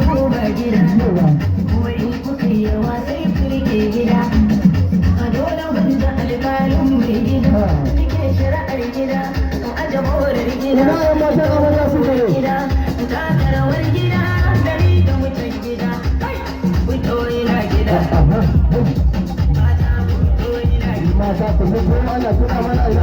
Koma gida. Yawa. Kuma in kuka yi yawa sai ku rike gida. A dole wanda alƙalin mai gida. Nike shari'ar gida, in aje morar gida. Ina yan matan amarya suka ne? Gida, taka rawar gida, da ni da mutan gida. Kai, fito ina gida. Mata, fito ina gida. Mata, ku fito, ana tuna mana ina.